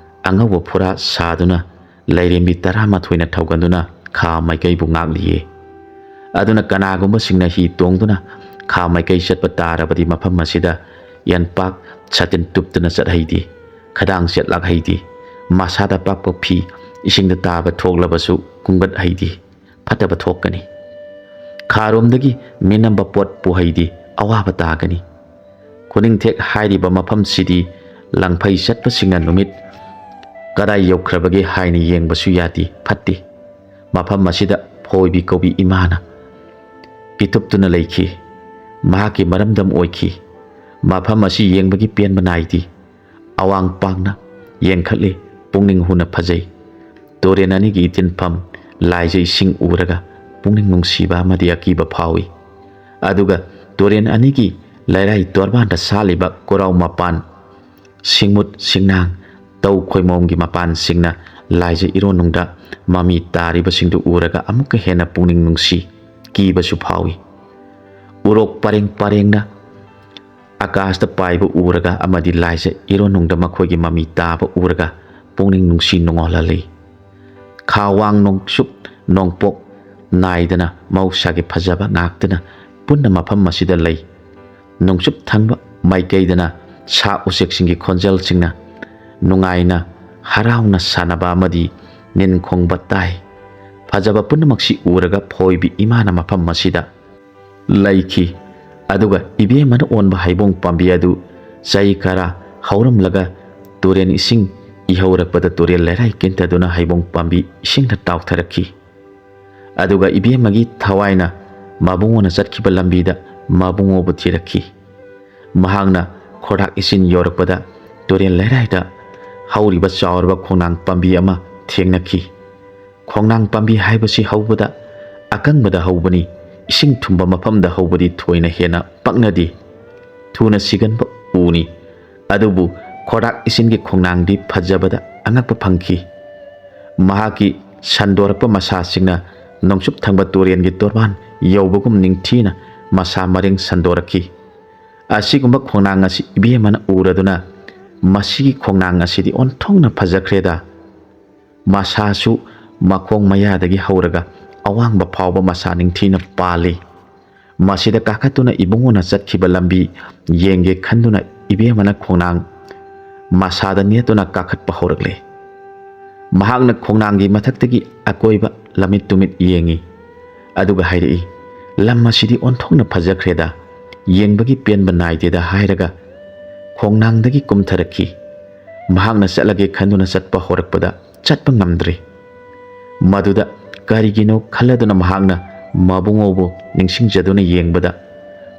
ꯑꯉꯧꯕ ꯐꯨꯔꯥ ꯁꯥꯗꯨꯅ ꯂꯥꯏꯔꯦꯝꯕꯤ ꯇꯔꯥꯃꯥꯊꯣꯏꯅ ꯊꯧꯒꯟꯗꯨꯅ ꯈꯥ ꯃꯥꯏꯀꯩꯕꯨ ꯉꯥꯛꯂꯤꯌꯦ꯫ ꯑꯗꯨꯅ ꯀꯅꯥꯒꯨꯝꯕꯁꯤꯡꯅ ꯍꯤ ꯇꯣꯡꯗꯨꯅ ꯈꯥ ꯃꯥꯏꯀꯩ ꯆꯠꯄ ꯇꯥꯔꯕꯗꯤ ꯃꯐꯝ ꯑꯁꯤꯗ ꯌꯥꯟꯄꯥꯛ ꯁꯥꯇꯤꯟ ꯇꯨꯞꯇꯨꯅ ꯆꯠꯍꯩꯗꯦ, ꯈꯗꯥꯡ ꯆꯦꯠꯂꯛꯍꯩꯗꯦ, ꯃꯁꯥꯗ ꯄꯥꯛꯄ ꯐꯤ ꯏꯁꯤꯡꯗ ꯇꯥꯕ ꯊꯣꯛꯂꯕꯁꯨ ꯀꯨꯝꯒꯠꯍꯩꯗꯦ, ꯐꯠꯇꯕ ꯊꯣꯛꯀꯅꯤ꯫ ꯈꯥꯔꯣꯝꯗꯒꯤ ꯃꯤꯅꯝꯕ ꯄꯣꯠ ꯄꯨꯍꯩꯗꯦ, ꯑꯋꯥꯕ ꯇꯥꯒꯅꯤ꯫ ꯈꯨꯅꯤꯡꯊꯦꯛ ꯍꯥꯏꯔꯤꯕ ꯃꯐꯝꯁꯤꯗꯤ ꯂꯪꯐꯩ ꯆꯠꯄꯁꯤꯡꯅ ꯅꯨꯃꯤꯠ ꯀꯗꯥꯏ ꯌꯧꯈ꯭ꯔꯕꯒꯦ ꯍꯥꯏꯅ ꯌꯦꯡꯕꯁꯨ ꯌꯥꯗꯦ, ꯐꯠꯇꯦ꯫ ꯃꯐꯝ ꯑꯁꯤꯗ ꯐꯣꯏꯕꯤ ꯀꯧꯕꯤ ꯏꯃꯥꯅ ꯄꯤꯊꯨꯞꯇꯨꯅ ꯂꯩꯈꯤ꯫ ꯃꯍꯥꯛꯀꯤ ꯃꯔꯝꯗꯝ ꯑꯣꯏꯈꯤ꯫ ꯃꯐꯝ ꯑꯁꯤ ꯌꯦꯡꯕꯒꯤ ꯄꯦꯟꯕ ꯅꯥꯏꯗꯦ꯫ ꯑꯋꯥꯡ ꯄꯥꯡꯅ ꯌꯦꯡꯈꯠꯂꯤ, ꯄꯨꯛꯅꯤꯡ ꯍꯨꯅ ꯐꯖꯩ꯫ ꯇꯨꯔꯦꯟ ꯑꯅꯤꯒꯤ ꯏꯇꯤꯟꯐꯝ, ꯂꯥꯏꯖ ꯏꯁꯤꯡ ꯎꯔꯒ ꯄꯨꯛꯅꯤꯡ ꯅꯨꯡꯁꯤꯕ ꯑꯃꯗꯤ ꯑꯀꯤꯕ ꯐꯥꯎꯏ꯫ ꯑꯗꯨꯒ ꯇꯨꯔꯦꯟ ꯑꯅꯤꯒꯤ ꯂꯩꯔꯥꯏ ꯇꯣꯔꯕꯥꯟꯗ ꯁꯥꯠꯂꯤꯕ ꯀꯣꯔꯥꯎ ꯃꯄꯥꯟ, ꯁꯤꯡꯃꯨꯠ ꯁꯤꯡꯅꯥꯡ, ꯇꯧ ꯈꯣꯏꯃꯣꯝꯒꯤ ꯃꯄꯥꯟꯁꯤꯡꯅ ꯂꯥꯏꯖ ꯏꯔꯣꯟꯅꯨꯡꯗ ꯃꯃꯤ ꯇꯥꯔꯤꯕꯁꯤꯡꯗꯨ ꯎꯔꯒ ꯑꯃꯨꯛꯀ ꯍꯦꯟꯅ ꯄꯨꯛꯅꯤꯡ ꯅꯨꯡꯁꯤ, ꯀꯤꯕꯁꯨ ꯐꯥꯎꯏ꯫ ꯎꯔꯣꯛ ꯄꯔꯦꯡ ꯄꯔꯦꯡꯅ ꯑꯀꯥꯁꯇ ꯄꯥꯏꯕ ꯎꯔꯒ ꯑꯃꯗꯤ ꯂꯥꯏꯖ ꯏꯔꯣꯟꯅꯨꯡꯗ ꯃꯈꯣꯏꯒꯤ ꯃꯃꯤ ꯇꯥꯕ ꯎꯔꯒ ꯄꯨꯛꯅꯤꯡ ꯅꯨꯡꯁꯤ ꯅꯨꯡꯉꯣꯜꯍꯜꯂꯤ꯫ ꯈꯥ ꯋꯥꯡ ꯅꯣꯡꯆꯨꯞ ꯅꯣꯡꯄꯣꯛ ꯅꯥꯏꯗꯅ ꯃꯍꯧꯁꯥꯒꯤ ꯐꯖꯕ ꯉꯥꯛꯇꯅ ꯄꯨꯟꯅ ꯃꯐꯝ ꯑꯁꯤꯗ ꯂꯩ꯫ ꯅꯣꯡꯆꯨꯞ ꯊꯪꯕ ꯃꯥꯏꯀꯩꯗꯅ ꯁꯥ ꯎꯆꯦꯛꯁꯤꯡꯒꯤ ꯈꯣꯟꯖꯦꯜꯁꯤꯡꯅ ꯅꯨꯡꯉꯥꯏꯅ ꯍꯔꯥꯎꯅ ꯁꯥꯟꯅꯕ ꯑꯃꯗꯤ ꯅꯤꯟ ꯈꯣꯡꯕ ꯇꯥꯏ꯫ ꯐꯖꯕ ꯄꯨꯝꯅꯃꯛꯁꯤ ꯎꯔꯒ ꯐꯣꯏꯕꯤ ꯏꯃꯥꯅ ꯃꯐꯝ ꯑꯁꯤꯗ ꯂꯩꯈꯤ꯫ ꯑꯗꯨꯒ ꯏꯕꯦꯝꯃꯅ ꯑꯣꯟꯕ ꯍꯩꯕꯣꯡ ꯄꯥꯝꯕꯤ ꯑꯗꯨ ꯆꯍꯤ ꯈꯔ ꯍꯧꯔꯝꯂꯒ ꯇꯨꯔꯦꯟ ꯏꯁꯤꯡ ꯏꯍꯧꯔꯛꯄꯗ ꯇꯨꯔꯦꯜ ꯂꯩꯔꯥꯏ ꯀꯤꯟꯊꯗꯨꯅ ꯍꯩꯕꯣꯡ ꯄꯥꯝꯕꯤ ꯏꯁꯤꯡꯗ ꯇꯥꯎꯊꯔꯛꯈꯤ꯫ ꯑꯗꯨꯒ ꯏꯕꯦꯝꯃꯒꯤ ꯊꯋꯥꯏꯅ ꯃꯕꯨꯡꯉꯣꯅ ꯆꯠꯈꯤꯕ ꯂꯝꯕꯤꯗ ꯃꯕꯨꯡꯉꯣꯕꯨ ꯊꯤꯔꯛꯈꯤ꯫ ꯃꯍꯥꯛꯅ ꯈꯣꯔꯥꯛ ꯏꯆꯤꯟ ꯌꯧꯔꯛꯄꯗ ꯇꯨꯔꯦꯜ ꯂꯩꯔꯥꯏꯗ ꯍꯧꯔꯤꯕ ꯆꯥꯎꯔꯕ ꯈꯣꯡꯅꯥꯡ ꯄꯥꯝꯕꯤ ꯑꯃ ꯊꯦꯡꯅꯈꯤ꯫ ꯈꯣꯡꯅꯥꯡ ꯄꯥꯝꯕꯤ ꯍꯥꯏꯕꯁꯤ ꯍꯧꯕꯗ ꯑꯀꯪꯕꯗ ꯍꯧꯕꯅꯤ, ꯏꯁꯤꯡ ꯊꯨꯝꯕ ꯃꯐꯝꯗ ꯍꯧꯕꯗꯤ ꯊꯣꯏꯅ ꯍꯦꯟꯅ ꯄꯛꯅꯗꯦ꯫ ꯊꯨꯅ ꯁꯤꯒꯟꯕ ꯎꯅꯤ꯫ ꯑꯗꯨꯕꯨ ꯈꯣꯔꯥꯛ ꯏꯆꯤꯟꯒꯤ ꯈꯣꯡꯅꯥꯡꯗꯤ ꯐꯖꯕꯗ ꯑꯉꯛꯄ ꯐꯪꯈꯤ꯫ ꯃꯍꯥꯛꯀꯤ ꯁꯟꯗꯣꯔꯛꯄ ꯃꯁꯥꯁꯤꯡꯅ ꯅꯣꯡꯆꯨꯞ ꯊꯪꯕ ꯇꯨꯔꯦꯟꯒꯤ ꯇꯣꯔꯕꯥꯟ ꯌꯧꯕꯒꯨꯝ ꯅꯤꯡꯊꯤꯅ ꯃꯁꯥ ꯃꯔꯦꯡ ꯁꯟꯗꯣꯔꯛꯈꯤ꯫ ꯑꯁꯤꯒꯨꯝꯕ ꯈꯣꯡꯅꯥꯡ ꯑꯁꯤ ꯏꯕꯦꯝꯃꯅ ꯎꯔꯗꯨꯅ, "ꯃꯁꯤꯒꯤ ꯈꯣꯡꯅꯥꯡ ꯑꯁꯤꯗꯤ ꯑꯣꯟꯊꯣꯛꯅ ꯐꯖꯈ꯭ꯔꯦꯗ꯫ ꯃꯁꯥꯁꯨ ꯃꯈꯣꯡ ꯃꯌꯥꯗꯒꯤ ꯍꯧꯔꯒ ꯑꯋꯥꯡꯕ ꯐꯥꯎꯕ ꯃꯁꯥ ꯅꯤꯡꯊꯤꯅ ꯄꯥꯜꯂꯤ꯫ ꯃꯁꯤꯗ ꯀꯥꯈꯠꯇꯨꯅ ꯏꯕꯨꯡꯉꯣꯅ ꯆꯠꯈꯤꯕ ꯂꯝꯕꯤ ꯌꯦꯡꯒꯦ" ꯈꯟꯗꯨꯅ ꯏꯕꯦꯝꯃꯅ ꯈꯣꯡꯅꯥꯡ ꯃꯁꯥꯗ ꯅꯦꯠꯇꯨꯅ ꯀꯥꯈꯠꯄ ꯍꯧꯔꯛꯂꯦ꯫ ꯃꯍꯥꯛꯅ ꯈꯣꯡꯅꯥꯡꯒꯤ ꯃꯊꯛꯇꯒꯤ ꯑꯀꯣꯏꯕ ꯂꯝꯃꯤꯠ ꯇꯨꯃꯤꯠ ꯌꯦꯡꯉꯤ꯫ ꯑꯗꯨꯒ ꯍꯥꯏꯔꯛꯏ, "ꯂꯝ ꯑꯁꯤꯗꯤ ꯑꯣꯟꯊꯣꯛꯅ ꯐꯖꯈ꯭ꯔꯦꯗ, ꯌꯦꯡꯕꯒꯤ ꯄꯦꯟꯕ ꯅꯥꯏꯗꯦꯗ" ꯍꯥꯏꯔꯒ ꯈꯣꯡꯅꯥꯡꯗꯒꯤ ꯀꯨꯝꯊꯔꯛꯈꯤ꯫ ꯃꯍꯥꯛꯅ ꯆꯠꯂꯒꯦ ꯈꯟꯗꯨꯅ ꯆꯠꯄ ꯍꯧꯔꯛꯄꯗ ꯆꯠꯄ ꯉꯝꯗ꯭ꯔꯦ꯫ ꯃꯗꯨꯗ ꯀꯔꯤꯒꯤꯅꯣ ꯈꯜꯂꯗꯨꯅ ꯃꯍꯥꯛꯅ ꯃꯕꯨꯡꯉꯣꯕꯨ ꯅꯤꯡꯁꯤꯡꯖꯗꯨꯅ ꯌꯦꯡꯕꯗ,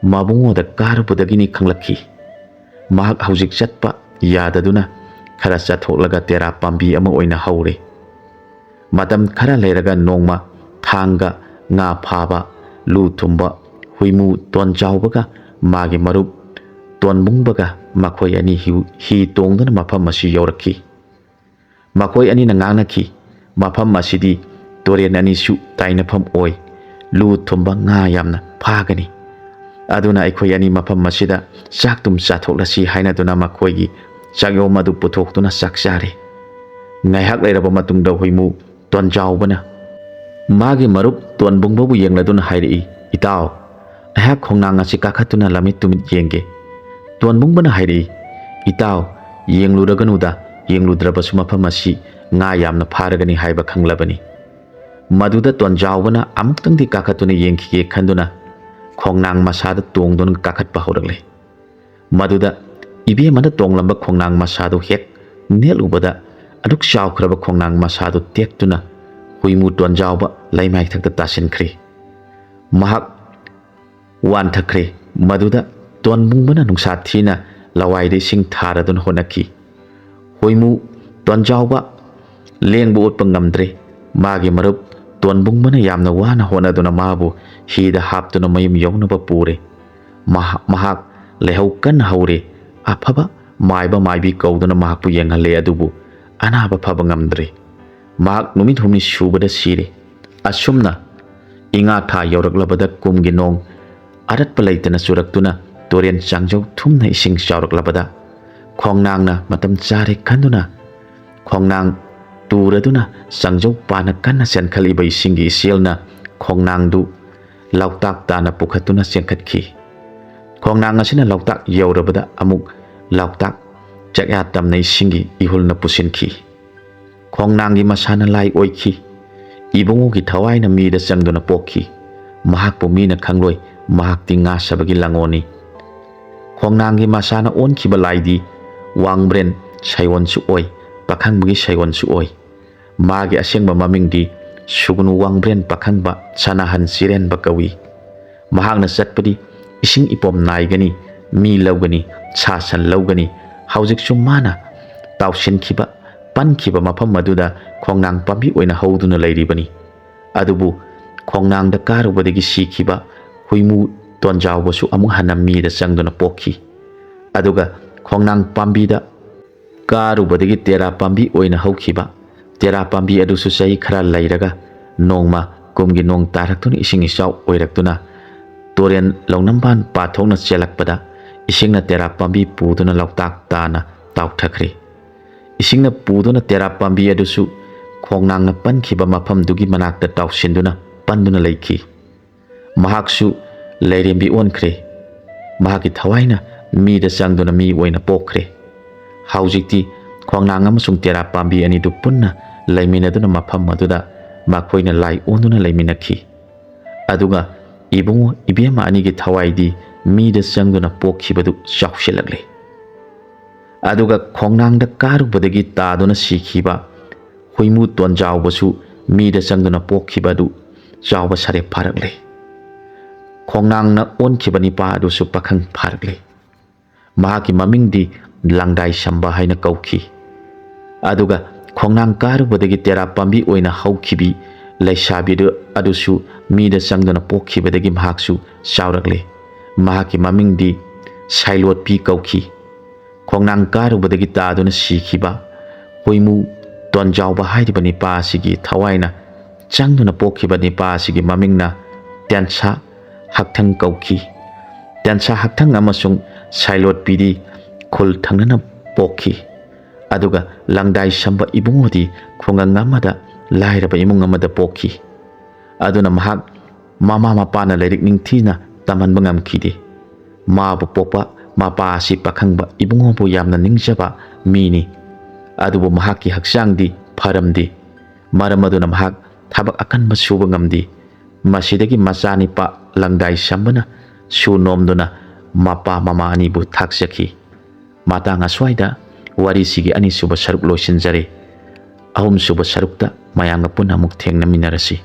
ꯃꯕꯨꯡꯉꯣꯗ ꯀꯥꯔꯨꯕꯗꯒꯤꯅꯤ ꯈꯪꯂꯛꯈꯤ꯫ ꯃꯍꯥꯛ ꯍꯧꯖꯤꯛ ꯆꯠꯄ ꯌꯥꯗꯗꯨꯅ ꯈꯔ ꯆꯠꯊꯣꯛꯂꯒ ꯇꯦꯔꯥ ꯄꯥꯝꯕꯤ ꯑꯃ ꯑꯣꯏꯅ ꯍꯧꯔꯦ꯫ ꯃꯇꯝ ꯈꯔ ꯂꯩꯔꯒ ꯅꯣꯡꯃ ꯊꯥꯡꯒ, ꯉꯥ ꯐꯥꯕ, ꯂꯨ ꯊꯨꯝꯕ, ꯍꯨꯏꯃꯨ ꯇꯣꯟ ꯆꯥꯎꯕꯒ ꯃꯥꯒꯤ ꯃꯔꯨꯞ ꯇꯣꯟꯕꯨꯡꯕꯒ ꯃꯈꯣꯏ ꯑꯅꯤ ꯍꯤ, ꯍꯤ ꯇꯣꯡꯗꯨꯅ ꯃꯐꯝ ꯑꯁꯤ ꯌꯧꯔꯛꯈꯤ꯫ ꯃꯈꯣꯏ ꯑꯅꯤꯅ ꯉꯥꯡꯅꯈꯤ, "ꯃꯐꯝ ꯑꯁꯤꯗꯤ ꯇꯨꯔꯦꯟ ꯑꯅꯤꯁꯨ ꯇꯥꯏꯅꯐꯝ ꯑꯣꯏ꯫ ꯂꯨ ꯊꯨꯝꯕ ꯉꯥ ꯌꯥꯝꯅ ꯐꯥꯒꯅꯤ꯫ ꯑꯗꯨꯅ ꯑꯩꯈꯣꯏ ꯑꯅꯤ ꯃꯐꯝ ꯑꯁꯤꯗ ꯆꯥꯛꯇꯨꯝ ꯆꯥꯊꯣꯛꯂꯁꯤ" ꯍꯥꯏꯅꯗꯨꯅ ꯃꯈꯣꯏꯒꯤ ꯆꯥꯛꯌꯣꯝ ꯑꯗꯨ ꯄꯨꯊꯣꯛꯇꯨꯅ ꯆꯥꯛ ꯆꯥꯔꯦ꯫ ꯉꯥꯏꯍꯥꯛ ꯂꯩꯔꯕ ꯃꯇꯨꯡꯗ ꯍꯨꯏꯃꯨ ꯇꯣꯟꯖꯥꯎꯕꯅ ꯃꯥꯒꯤ ꯃꯔꯨꯞ ꯇꯣꯟꯕꯨꯡꯕꯕꯨ ꯌꯦꯡꯂꯗꯨꯅ ꯍꯥꯏꯔꯛꯏ, "ꯏꯇꯥꯎ, ꯑꯩꯍꯥꯛ ꯈꯣꯡꯅꯥꯡ ꯑꯁꯤ ꯀꯥꯈꯠꯇꯨꯅ ꯂꯝꯃꯤꯠ ꯇꯨꯃꯤꯠ ꯌꯦꯡꯒꯦ꯫" ꯇꯣꯟꯕꯨꯡꯕꯅ ꯍꯥꯏꯔꯛꯏ, "ꯏꯇꯥꯎ, ꯌꯦꯡꯂꯨꯔꯒꯅꯨꯗ, ꯌꯦꯡꯂꯨꯗ꯭ꯔꯕꯁꯨ ꯃꯐꯝ ꯑꯁꯤ ꯉꯥ ꯌꯥꯝꯅ ꯐꯥꯔꯒꯅꯤ ꯍꯥꯏꯕ ꯈꯪꯂꯕꯅꯤ꯫" ꯃꯗꯨꯗ ꯇꯣꯟꯖꯥꯎꯕꯅ ꯑꯃꯨꯛꯇꯪꯗꯤ ꯀꯥꯈꯠꯇꯨꯅ ꯌꯦꯡꯈꯤꯒꯦ ꯈꯟꯗꯨꯅ ꯈꯣꯡꯅꯥꯡ ꯃꯁꯥꯗ ꯇꯣꯡꯗꯨꯅ ꯀꯥꯈꯠꯄ ꯍꯧꯔꯛꯂꯦ꯫ ꯃꯗꯨꯗ ꯏꯕꯦꯝꯃꯅ ꯇꯣꯡꯂꯝꯕ ꯈꯣꯡꯅꯥꯡ ꯃꯁꯥꯗꯨ ꯍꯦꯛ ꯅꯦꯠꯂꯨꯕꯗ, ꯑꯗꯨꯛ ꯆꯥꯎꯈ꯭ꯔꯕ ꯈꯣꯡꯅꯥꯡ ꯃꯁꯥꯗꯨ ꯇꯦꯛꯇꯨꯅ ꯍꯨꯏꯃꯨ ꯇꯣꯟꯖꯥꯎꯕ ꯂꯩꯃꯥꯏꯊꯛꯇ ꯇꯥꯁꯤꯟꯈ꯭ꯔꯦ꯫ ꯃꯍꯥꯛ ꯋꯥꯟꯊꯈ꯭ꯔꯦ꯫ ꯃꯗꯨꯗ ꯇꯣꯟꯕꯨꯡꯕꯅ ꯅꯨꯡꯁꯥ ꯊꯤꯅ ꯂꯋꯥꯏꯗ ꯏꯁꯤꯡ ꯊꯥꯔꯗꯨꯅ ꯍꯣꯠꯅꯈꯤ꯫ ꯍꯨꯏꯃꯨ ꯇꯣꯟꯖꯥꯎꯕ ꯂꯦꯡꯕ ꯑꯣꯠꯄ ꯉꯝꯗ꯭ꯔꯦ꯫ ꯃꯥꯒꯤ ꯃꯔꯨꯞ ꯇꯣꯟꯕꯨꯡꯕꯅ ꯌꯥꯝꯅ ꯋꯥꯅ ꯍꯣꯠꯅꯗꯨꯅ ꯃꯥꯕꯨ ꯍꯤꯗ ꯍꯥꯞꯇꯨꯅ ꯃꯌꯨꯝ ꯌꯧꯅꯕ ꯄꯨꯔꯦ꯫ ꯃꯍꯥ-, ꯃꯍꯥꯛ ꯂꯥꯏꯍꯧ ꯀꯟꯅ ꯍꯧꯔꯦ꯫ ꯑꯐꯕ ꯃꯥꯏꯕ ꯃꯥꯏꯕꯤ ꯀꯧꯗꯨꯅ ꯃꯍꯥꯛꯄꯨ ꯌꯦꯡꯍꯜꯂꯦ, ꯑꯗꯨꯕꯨ ꯑꯅꯥꯕ ꯐꯕ ꯉꯝꯗ꯭ꯔꯦ꯫ ꯃꯍꯥꯛ ꯅꯨꯃꯤꯠ ꯍꯨꯝꯅꯤ ꯁꯨꯕꯗ ꯁꯤꯔꯦ꯫ ꯑꯁꯨꯝꯅ ꯏꯉꯥ ꯊꯥ ꯌꯧꯔꯛꯂꯕꯗ ꯀꯨꯝꯒꯤ ꯅꯣꯡ ꯑꯔꯠꯄ ꯂꯩꯇꯅ ꯆꯨꯔꯛꯇꯨꯅ ꯇꯨꯔꯦꯟ ꯆꯥꯡꯖꯧ ꯊꯨꯝꯅ ꯏꯁꯤꯡ ꯆꯥꯎꯔꯛꯂꯕꯗ ꯈꯣꯡꯅꯥꯡꯅ ꯃꯇꯝ ꯆꯥꯔꯦ ꯈꯟꯗꯨꯅ ꯈꯣꯡꯅꯥꯡ ꯇꯨꯔꯗꯨꯅ ꯆꯥꯡꯖꯧ ꯄꯥꯅ ꯀꯟꯅ ꯆꯦꯟꯈꯠꯂꯤꯕ ꯏꯁꯤꯡꯒꯤ ꯏꯆꯦꯜꯅ ꯈꯣꯡꯅꯥꯡꯗꯨ ꯂꯣꯛꯇꯥꯛ ꯇꯥꯟꯅ ꯄꯨꯈꯠꯇꯨꯅ ꯆꯦꯟꯈꯠꯈꯤ꯫ ꯈꯣꯡꯅꯥꯡ ꯑꯁꯤꯅ ꯂꯣꯛꯇꯥꯛ ꯌꯧꯔꯕꯗ ꯑꯃꯨꯛ ꯂꯣꯛꯇꯥꯛ ꯆꯥꯛꯌꯥ ꯇꯝꯅ ꯏꯁꯤꯡꯒꯤ ꯏꯍꯨꯜꯅ ꯄꯨꯁꯤꯟꯈꯤ꯫ ꯈꯣꯡꯅꯥꯡꯒꯤ ꯃꯁꯥꯅ ꯂꯥꯏ ꯑꯣꯏꯈꯤ꯫ ꯏꯕꯨꯡꯉꯣꯒꯤ ꯊꯋꯥꯏꯅ ꯃꯤꯗ ꯆꯪꯗꯨꯅ ꯄꯣꯛꯈꯤ꯫ ꯃꯍꯥꯛꯄꯨ ꯃꯤꯅ ꯈꯪꯂꯣꯏ, ꯃꯍꯥꯛꯇꯤ ꯉꯥ ꯁꯥꯕꯒꯤ ꯂꯪꯉꯣꯅꯤ꯫ ꯈꯣꯡꯅꯥꯡꯒꯤ ꯃꯁꯥꯅ ꯑꯣꯟꯈꯤꯕ ꯂꯥꯏꯗꯤ ꯋꯥꯡꯕ꯭ꯔꯦꯟ ꯁꯥꯌꯣꯟꯁꯨ ꯑꯣꯏ, ꯄꯥꯈꯪꯕꯒꯤ ꯁꯥꯌꯣꯟꯁꯨ ꯑꯣꯏ꯫ ꯃꯥꯒꯤ ꯑꯁꯦꯡꯕ ꯃꯃꯤꯡꯗꯤ ꯁꯨꯒꯨꯅꯨ ꯋꯥꯡꯕ꯭ꯔꯦꯟ ꯄꯥꯈꯪꯕ ꯁꯅꯥꯍꯟ ꯆꯤꯔꯦꯟꯕ ꯀꯧꯏ꯫ ꯃꯍꯥꯛꯅ ꯆꯠꯄꯗꯤ ꯏꯁꯤꯡ ꯏꯄꯣꯝ ꯅꯥꯏꯒꯅꯤ, ꯃꯤ ꯂꯧꯒꯅꯤ, ꯁꯥ ꯁꯟ ꯂꯧꯒꯅꯤ꯫ ꯍꯧꯖꯤꯛꯁꯨ ꯃꯥꯅ ꯇꯥꯎꯁꯤꯟꯈꯤꯕ, ꯄꯟꯈꯤꯕ ꯃꯐꯝ ꯑꯗꯨꯗ ꯈꯣꯡꯅꯥꯡ ꯄꯥꯝꯕꯤ ꯑꯣꯏꯅ ꯍꯧꯗꯨꯅ ꯂꯩꯔꯤꯕꯅꯤ꯫ ꯑꯗꯨꯕꯨ ꯈꯣꯡꯅꯥꯡꯗ ꯀꯥꯔꯨꯕꯗꯒꯤ ꯁꯤꯈꯤꯕ ꯍꯨꯏꯃꯨ ꯇꯣꯟꯖꯥꯎꯕꯁꯨ ꯑꯃꯨꯛ ꯍꯟꯅ ꯃꯤꯗ ꯆꯪꯗꯨꯅ ꯄꯣꯛꯈꯤ꯫ ꯑꯗꯨꯒ ꯈꯣꯡꯅꯥꯡ ꯄꯥꯝꯕꯤꯗ ꯀꯥꯔꯨꯕꯗꯒꯤ ꯇꯦꯔꯥ ꯄꯥꯝꯕꯤ ꯑꯣꯏꯅ ꯍꯧꯈꯤꯕ꯫ ꯇꯦꯔꯥ ꯄꯥꯝꯕꯤ ꯑꯗꯨꯁꯨ ꯆꯍꯤ ꯈꯔ ꯂꯩꯔꯒ ꯅꯣꯡꯃ ꯀꯨꯝꯒꯤ ꯅꯣꯡ ꯇꯥꯔꯛꯇꯨꯅ ꯏꯁꯤꯡ ꯏꯆꯥꯎ ꯑꯣꯏꯔꯛꯇꯨꯅ ꯇꯨꯔꯦꯟ ꯂꯧꯅꯝꯕꯥꯟ ꯄꯥꯊꯣꯛꯅ ꯆꯦꯜꯂꯛꯄꯗ ꯏꯁꯤꯡꯅ ꯇꯦꯔꯥ ꯄꯥꯝꯕꯤ ꯄꯨꯗꯨꯅ ꯂꯣꯛꯇꯥꯛ ꯇꯥꯅ ꯇꯥꯎꯊꯈ꯭ꯔꯦ꯫ ꯏꯁꯤꯡꯅ ꯄꯨꯗꯨꯅ ꯇꯦꯔꯥ ꯄꯥꯝꯕꯤ ꯑꯗꯨꯁꯨ ꯈꯣꯡꯅꯥꯡꯅ ꯄꯟꯈꯤꯕ ꯃꯐꯝꯗꯨꯒꯤ ꯃꯅꯥꯛꯇ ꯇꯥꯎꯁꯤꯟꯗꯨꯅ ꯄꯟꯗꯨꯅ ꯂꯩꯈꯤ꯫ ꯃꯍꯥꯛꯁꯨ ꯂꯥꯏꯔꯦꯝꯕꯤ ꯑꯣꯟꯈ꯭ꯔꯦ꯫ ꯃꯍꯥꯛꯀꯤ ꯊꯋꯥꯏꯅ ꯃꯤꯗ ꯆꯪꯗꯨꯅ ꯃꯤ ꯑꯣꯏꯅ ꯄꯣꯛꯈ꯭ꯔꯦ꯫ ꯍꯧꯖꯤꯛꯇꯤ ꯈꯣꯡꯅꯥꯡ ꯑꯃꯁꯨꯡ ꯇꯦꯔꯥ ꯄꯥꯝꯕꯤ ꯑꯅꯤꯗꯨ ꯄꯨꯟꯅ ꯂꯩꯃꯤꯟꯅꯗꯨꯅ ꯃꯐꯝ ꯑꯗꯨꯗ ꯃꯈꯣꯏꯅ ꯂꯥꯏ ꯑꯣꯟꯗꯨꯅ ꯂꯩꯃꯤꯟꯅꯈꯤ꯫ ꯑꯗꯨꯒ ꯏꯕꯨꯡꯉꯣ ꯏꯕꯦꯝꯃ ꯑꯅꯤꯒꯤ ꯊꯋꯥꯏꯗꯤ ꯃꯤꯗ ꯆꯪꯗꯨꯅ ꯄꯣꯛꯈꯤꯕꯗꯨ ꯆꯥꯎꯁꯤꯜꯂꯛꯂꯦ꯫ ꯑꯗꯨꯒ ꯈꯣꯡꯅꯥꯡꯗ ꯀꯥꯔꯨꯕꯗꯒꯤ ꯇꯥꯗꯨꯅ ꯁꯤꯈꯤꯕ ꯍꯨꯏꯃꯨ ꯇꯣꯟꯖꯥꯎꯕꯁꯨ ꯃꯤꯗ ꯆꯪꯗꯨꯅ ꯄꯣꯛꯈꯤꯕ ꯑꯗꯨ ꯆꯥꯎꯕ ꯁꯥꯔꯦꯞ ꯐꯥꯔꯛꯂꯦ꯫ ꯈꯣꯡꯅꯥꯡꯅ ꯑꯣꯟꯈꯤꯕ ꯅꯤꯄꯥ ꯑꯗꯨꯁꯨ ꯄꯥꯈꯪ ꯐꯥꯔꯛꯂꯦ꯫ ꯃꯍꯥꯛꯀꯤ ꯃꯃꯤꯡꯗꯤ ꯂꯪꯗꯥꯏ ꯁꯝꯕ ꯍꯥꯏꯅ ꯀꯧꯈꯤ꯫ ꯑꯗꯨꯒ ꯈꯣꯡꯅꯥꯡ ꯀꯥꯔꯨꯕꯗꯒꯤ ꯇꯦꯔꯥ ꯄꯥꯝꯕꯤ ꯑꯣꯏꯅ ꯍꯧꯈꯤꯕꯤ ꯂꯩꯁꯥꯕꯤꯗꯨ ꯑꯗꯨꯁꯨ ꯃꯤꯗ ꯆꯪꯗꯨꯅ ꯄꯣꯛꯈꯤꯕꯗꯒꯤ ꯃꯍꯥꯛꯁꯨ ꯆꯥꯎꯔꯛꯂꯦ꯫ ꯃꯍꯥꯛꯀꯤ ꯃꯃꯤꯡꯗꯤ ꯁꯥꯏꯂꯣꯠꯄꯤ ꯀꯧꯈꯤ꯫ ꯈꯣꯡꯅꯥꯡ ꯀꯥꯔꯨꯕꯗꯒꯤ ꯇꯥꯗꯨꯅ ꯁꯤꯈꯤꯕ ꯍꯨꯏꯃꯨ ꯇꯣꯟꯖꯥꯎꯕ ꯍꯥꯏꯔꯤꯕ ꯅꯤꯄꯥ ꯑꯁꯤꯒꯤ ꯊꯋꯥꯏꯅ ꯆꯪꯗꯨꯅ ꯄꯣꯛꯈꯤꯕ ꯅꯤꯄꯥ ꯑꯁꯤꯒꯤ ꯃꯃꯤꯡꯅ ꯇꯦꯟꯁꯥ ꯍꯛꯊꯪ ꯀꯧꯈꯤ꯫ ꯇꯦꯟꯁꯥ ꯍꯛꯊꯪ ꯑꯃꯁꯨꯡ ꯁꯥꯏꯂꯣꯠꯄꯤꯗꯤ ꯈꯨꯜ ꯊꯪꯅꯅ ꯄꯣꯛꯈꯤ꯫ ꯑꯗꯨꯒ ꯂꯪꯗꯥꯏ ꯁꯝꯕ ꯏꯕꯨꯡꯉꯣꯗꯤ ꯈꯨꯡꯒꯪ ꯑꯃꯗ ꯂꯥꯏꯔꯕ ꯏꯃꯨꯡ ꯑꯃꯗ ꯄꯣꯛꯈꯤ꯫ ꯑꯗꯨꯅ ꯃꯍꯥꯛ ꯃꯃꯥ ꯃꯄꯥꯅ ꯂꯥꯏꯔꯤꯛ ꯅꯤꯡꯊꯤꯅ ꯇꯝꯍꯟꯕ ꯉꯝꯈꯤꯗꯦ꯫ ꯃꯥꯕꯨ ꯄꯣꯛꯄ ꯃꯄꯥ ꯑꯁꯤ ꯄꯥꯈꯪꯕ ꯏꯕꯨꯡꯉꯣꯕꯨ ꯌꯥꯝꯅ ꯅꯤꯡꯖꯕ ꯃꯤꯅꯤ꯫ ꯑꯗꯨꯕꯨ ꯃꯍꯥꯛꯀꯤ ꯍꯛꯆꯥꯡꯗꯤ ꯐꯔꯝꯗꯦ꯫ ꯃꯔꯝ ꯑꯗꯨꯅ ꯃꯍꯥꯛ ꯊꯕꯛ ꯑꯀꯟꯕ ꯁꯨꯕ ꯉꯝꯗꯦ꯫ ꯃꯁꯤꯗꯒꯤ ꯃꯆꯥꯅꯤꯄꯥ ꯂꯪꯗꯥꯏ ꯁꯝꯕꯅ ꯁꯨ ꯅꯣꯝꯗꯨꯅ ꯃꯄꯥ ꯃꯃꯥ ꯑꯅꯤꯕꯨ ꯊꯥꯛꯆꯈꯤ꯫ ꯃꯇꯥꯡ ꯑꯁ꯭ꯋꯥꯏꯗ ꯋꯥꯔꯤꯁꯤꯒꯤ ꯑꯅꯤꯁꯨꯕ ꯁꯔꯨꯛ ꯂꯣꯏꯁꯤꯟꯖꯔꯦ꯫ ꯑꯍꯨꯝꯁꯨꯕ ꯁꯔꯨꯛꯇ ꯃꯌꯥꯝꯒ ꯄꯨꯟꯅ ꯑꯃꯨꯛ ꯊꯦꯡꯅꯃꯤꯟꯅꯔꯁꯤ꯫